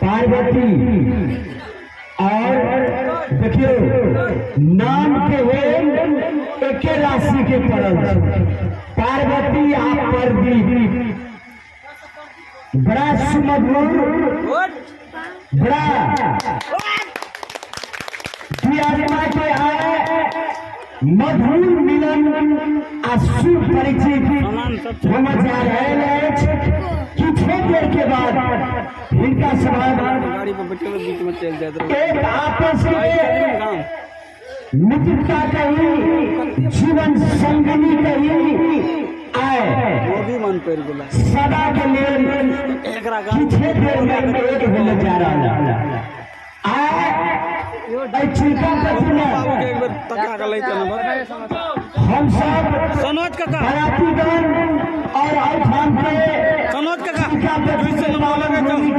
पार्वती और देखियो नाम के हेम एके राशि के पड़ल छै, पार्वती आ प्रदीप। बड़ा सुमधुर, बड़ा आत्मा के आए मधुर मिलन आ सुपरिचित होमय जा रहल अछि। किछे देर के बाद हिनका सभक गाड़ी पर बैठे बीच में चलि जाइत रहू। एक आपस के मित्रता कही, जीवन संगनी कही, आए वो भी मन पड़ि गेला सदा के लेल एकरा गाम किछे देर में एक होने जा रहा है। आए एहि चिलकापति में बाबू के एक बेर तका के लैते नंबर। हम सब सनोज काका, बरातीगण और एहिठाम के सनोज काका, चिलकापति दुई सौ नंबर लगे।